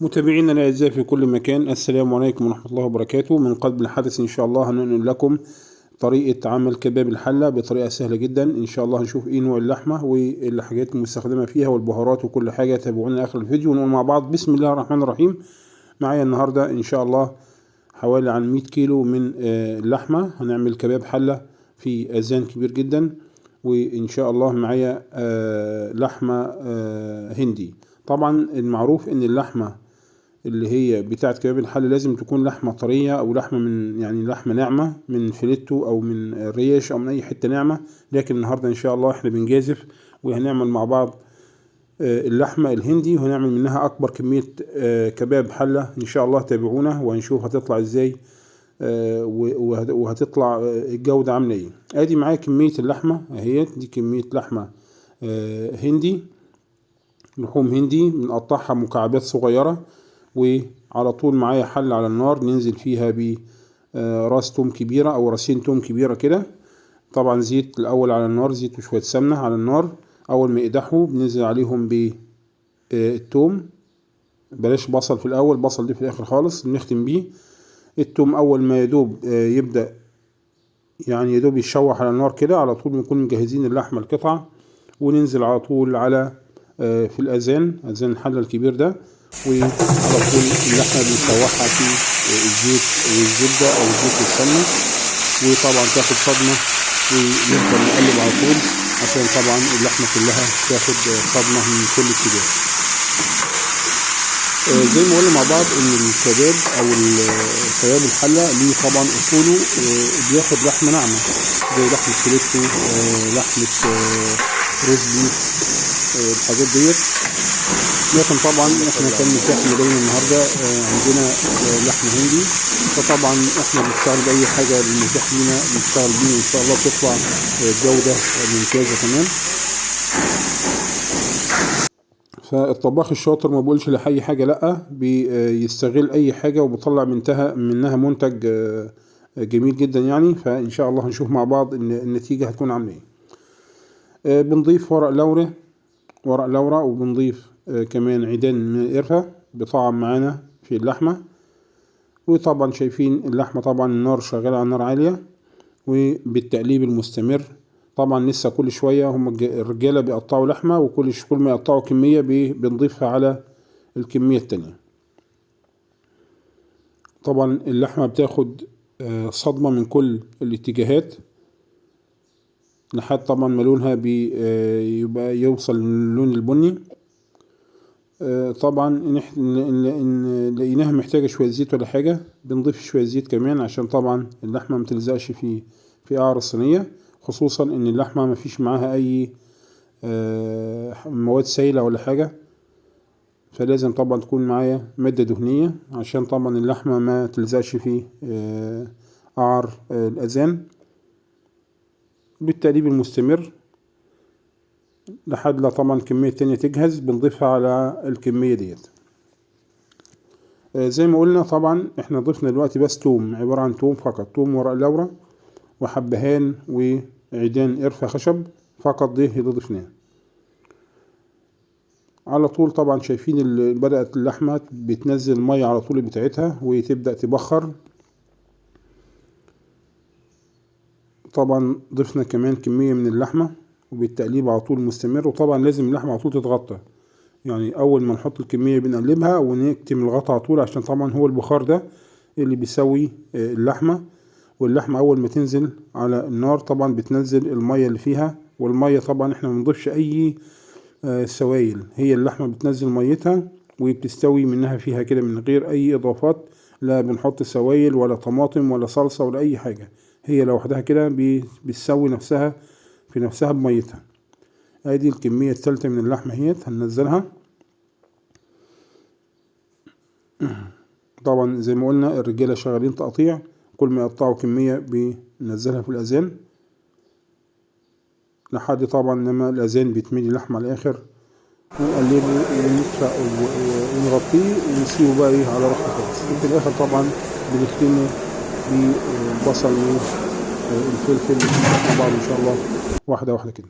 متابعينا الأعزاء في كل مكان، السلام عليكم ورحمة الله وبركاته. من قلب الحدث إن شاء الله هننقل لكم طريقة عمل كباب الحلة بطريقة سهلة جدا. إن شاء الله هنشوف إيه نوع اللحمة والحاجات المستخدمة فيها والبهارات وكل حاجة. تابعونا آخر الفيديو ونقول مع بعض بسم الله الرحمن الرحيم. معايا النهاردة إن شاء الله حوالي عن 100 كيلو من اللحمة، هنعمل كباب حلة في أذان كبير جدا، وإن شاء الله معايا لحمة هندي. طبعا المعروف إن اللحمة اللي هي بتاعة كباب الحلة لازم تكون لحمة طرية أو لحمة من يعني لحمة ناعمة من فيليتو أو من ريش أو من أي حتة ناعمة، لكن النهاردة إن شاء الله إحنا بنجازف وهنعمل مع بعض اللحمة الهندي، وهنعمل منها أكبر كمية كباب حلة إن شاء الله. تابعونا وهنشوف هتطلع إزاي وهتطلع الجودة عاملة إيه. أدي معايا كمية اللحمة أهيت، دي كمية لحمة هندي، لحوم هندي بنقطعها مكعبات صغيرة، وعلى طول معايا حلة على النار ننزل فيها براس توم كبيرة أو راسين توم كبيرة كده. طبعا زيت الأول على النار، زيت وشوية سمنة على النار. أول ما يقدحوا بننزل عليهم بالتوم، بلاش بصل في الأول، بصل دي في الآخر خالص بنختم بيه. التوم أول ما يدوب يبدأ يعني يدوب يتشوح على النار كده، على طول بنكون مجهزين اللحمة القطعة، وننزل على طول على في الأذان، أذان الحلة الكبير ده، وعلى طول اللحمة بنشوحها في الزيت والزبدة أو الزيت والسمنة، وطبعا تاخد صدمة، ونفضل نقلب على طول عشان طبعا اللحمة كلها تاخد صدمة من كل اتجاه. زي ما قلنا مع بعض إن الكباب أو كباب الحلة ليه طبعا أصوله، بياخد لحمة ناعمة زي لحمة فيليتو، لحمة roast beef، الحاجات ديت. لكن طبعا احنا كان متاح لدينا النهارده عندنا لحم هندي، فطبعا احنا بنشتغل باي حاجة المتاح لينا بنشتغل بيه، وان شاء الله بتطلع جوده ممتازة كمان. فالطباخ الشاطر ما بيقولش لأي حاجة لا، بيستغل اي حاجة وبيطلع منها منتج جميل جدا يعني. فان شاء الله هنشوف مع بعض النتيجة هتكون عامله ايه. بنضيف ورق لورا، ورق لورا، وبنضيف كمان عيدان من القرفة بطعم معانا في اللحمة. وطبعا شايفين اللحمة طبعا النار شغالة على نار عالية وبالتقليب المستمر. طبعا لسه كل شوية هم الرجالة بيقطعوا لحمة، وكل كل ما يقطعوا كمية بنضيفها على الكمية التانية. طبعا اللحمة بتاخد صدمة من كل الاتجاهات لحد طبعا ما لونها بيبقى يوصل للون البني. طبعا إن لقيناها محتاجة شوية زيت ولا حاجة بنضيف شوية زيت كمان، عشان طبعا اللحمة متلزقش في قعر الصينية، خصوصا إن اللحمة مفيش معاها أي مواد سايلة ولا حاجة، فلازم طبعا تكون معايا مادة دهنية عشان طبعا اللحمة ما تلزقش في قعر الأذان. بالتقليب المستمر لحد لا طبعا الكمية التانية تجهز بنضيفها على الكمية ديت. زي ما قلنا طبعا احنا ضفنا دلوقتي بس توم، عبارة عن توم فقط، توم ورق لورا وحبهان وعيدان قرفة خشب فقط، دي اللي ضفناه على طول. طبعا شايفين بدأت اللحمة بتنزل المية على طول بتاعتها وتبدأ تبخر. طبعا ضفنا كمان كمية من اللحمة وبالتقليب على طول مستمر. وطبعا لازم اللحمة على طول تتغطى، يعني أول ما نحط الكمية بنقلبها ونكتم الغطا على طول، عشان طبعا هو البخار ده اللي بيسوي اللحمة. واللحمة أول ما تنزل على النار طبعا بتنزل المية اللي فيها، والمية طبعا احنا ما بنضيفش أي سوائل، هي اللحمة بتنزل ميتها وبتستوي منها فيها كده من غير أي إضافات، لا بنحط سوائل ولا طماطم ولا صلصة ولا أي حاجة، هي لوحدها كده بتسوي نفسها في نفسها بميتها. ادي الكمية الثالثة من اللحمة اهيت هننزلها. طبعا زي ما قلنا الرجالة شغالين تقطيع، كل ما يقطعوا كمية بننزلها في الأذان لحد طبعا لما الأذان بيتملي لحمة على الآخر. ونقلبه ونغطيه ونسيبه بقى ايه على راحته خالص. وفي الاخر طبعا بنختمه بالبصل والفلفل مع بعض ان شاء الله، واحدة واحدة كده.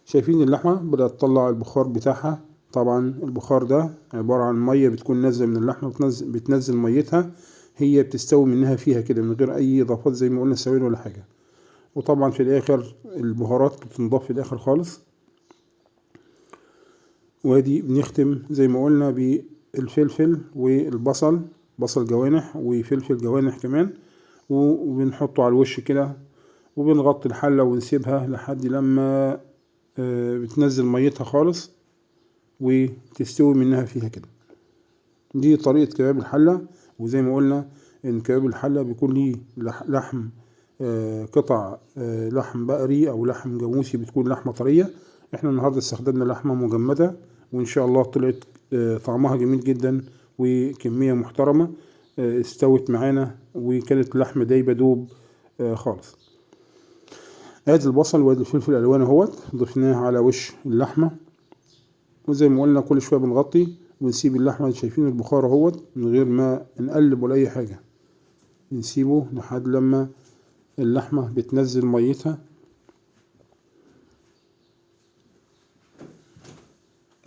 شايفين اللحمة بدأت تطلع البخار بتاعها. طبعا البخار ده عبارة عن مية بتكون نازلة من اللحمة، بتنزل ميتها، هي بتستوي منها فيها كده من غير أي إضافات زي ما قلنا سوائل ولا حاجة. وطبعا في الآخر البهارات بتنضاف في الآخر خالص. وادي بنختم زي ما قلنا بالفلفل والبصل، بصل جوانح وفلفل جوانح كمان، وبنحطه على الوش كده، وبنغطي الحلة ونسيبها لحد لما بتنزل ميتها خالص وتستوي منها فيها كده. دي طريقة كباب الحلة. وزي ما قلنا ان كباب الحلة بيكون ليه لحم، قطع، لحم بقري او لحم جاموسي، بتكون لحمة طرية. احنا النهاردة استخدمنا لحمة مجمدة، وان شاء الله طلعت طعمها جميل جدا وكمية محترمة، استوت معانا وكانت اللحمة دايبة دوب خالص. ادي البصل وادي الفلفل الالوان اهوت، ضفناه على وش اللحمة. وزي ما قلنا كل شوية بنغطي ونسيب اللحمة، شايفين البخار اهوت، من غير ما نقلب ولا اي حاجة، نسيبه لحد لما اللحمة بتنزل ميتها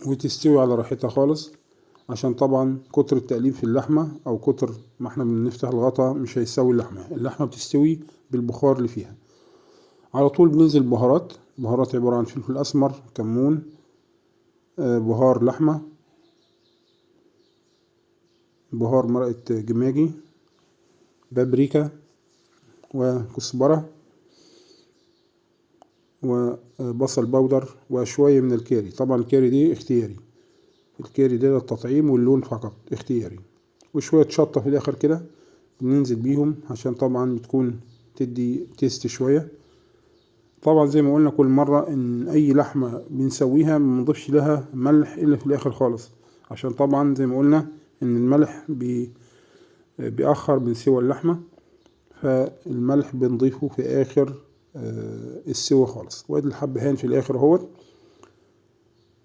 وتستوي على راحتها خالص. عشان طبعا كتر التقليب في اللحمة او كتر ما احنا بنفتح الغطا مش هيساوي اللحمة، اللحمة بتستوي بالبخار اللي فيها. على طول بننزل بهارات، بهارات عبارة عن فلفل اسمر، كمون، بهار لحمة، بهار مرقة جماجي، بابريكا، وكزبرة، وبصل بودر، وشوية من الكاري. طبعا الكاري دي اختياري، الكاري ده للتطعيم واللون فقط اختياري. وشوية شطة في الآخر كده بننزل بيهم عشان طبعا بتكون تدي taste شوية. طبعا زي ما قلنا كل مرة ان اي لحمة بنسويها ما بنضيفش لها ملح الا في الاخر خالص، عشان طبعا زي ما قلنا ان الملح بيأخر من سوى اللحمة، فالملح بنضيفه في اخر السوى خالص. وادي الحبهان في الاخر اهوت.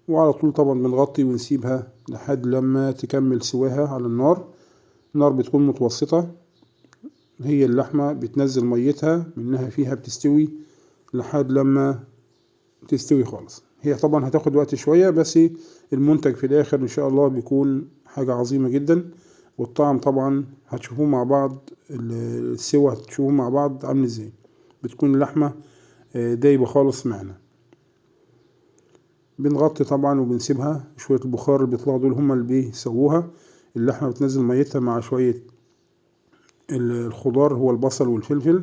وعلى طول طبعا بنغطي ونسيبها لحد لما تكمل سواها على النار. النار بتكون متوسطة، هي اللحمة بتنزل ميتها منها فيها، بتستوي لحد لما تستوي خالص. هي طبعا هتاخد وقت شوية، بس المنتج في الاخر ان شاء الله بيكون حاجة عظيمة جدا. والطعم طبعا هتشوفوه مع بعض، السوا هتشوفوه مع بعض عامل ازاي. بتكون اللحمة دايبة خالص معانا. بنغطي طبعا وبنسيبها شوية، البخار اللي بيطلعوا دول هما اللي بيسووها. اللحمة بتنزل ميتها مع شوية الخضار، هو البصل والفلفل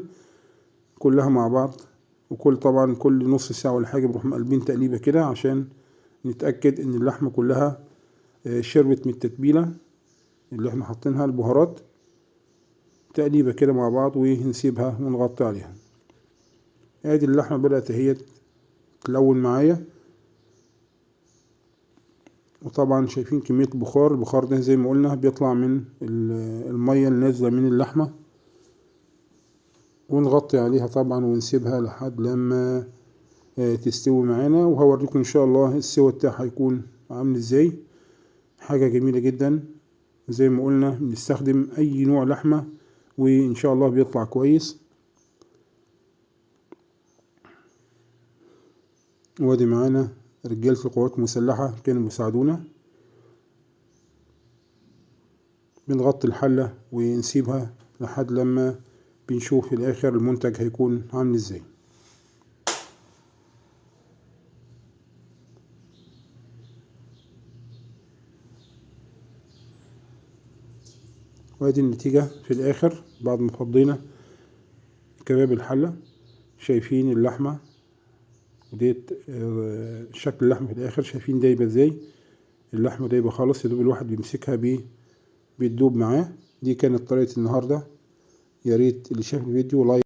كلها مع بعض. وكل طبعا كل نص ساعة ولا حاجة بنروح مقلبين تقليبة كده عشان نتأكد ان اللحمة كلها شربت من التتبيلة اللي احنا حاطينها البهارات. تقليبة كده مع بعض ونسيبها ونغطي عليها. ادي اللحمة بدأت اهي تلون معايا. وطبعا شايفين كمية البخار، البخار ده زي ما قلنا بيطلع من المية اللي نازلة من اللحمة. ونغطي عليها طبعا ونسيبها لحد لما تستوي معانا. وهوريكم ان شاء الله السوا بتاعها هيكون عامل ازاي. حاجة جميلة جدا. زي ما قلنا بنستخدم اي نوع لحمة وان شاء الله بيطلع كويس. وادي معانا رجالة القوات المسلحة كانوا بيساعدونا. بنغطي الحلة ونسيبها لحد لما بنشوف في الاخر المنتج هيكون عامل ازاي. وادي النتيجة في الاخر بعد ما فضينا كباب الحلة. شايفين اللحمة وديت شكل اللحمة في الاخر، شايفين دايبة ازاي. اللحمة دايبة خالص، يدوب الواحد بيمسكها بتدوب معاه. دي كانت طريقة النهاردة. يا ريت اللي شاف الفيديو like.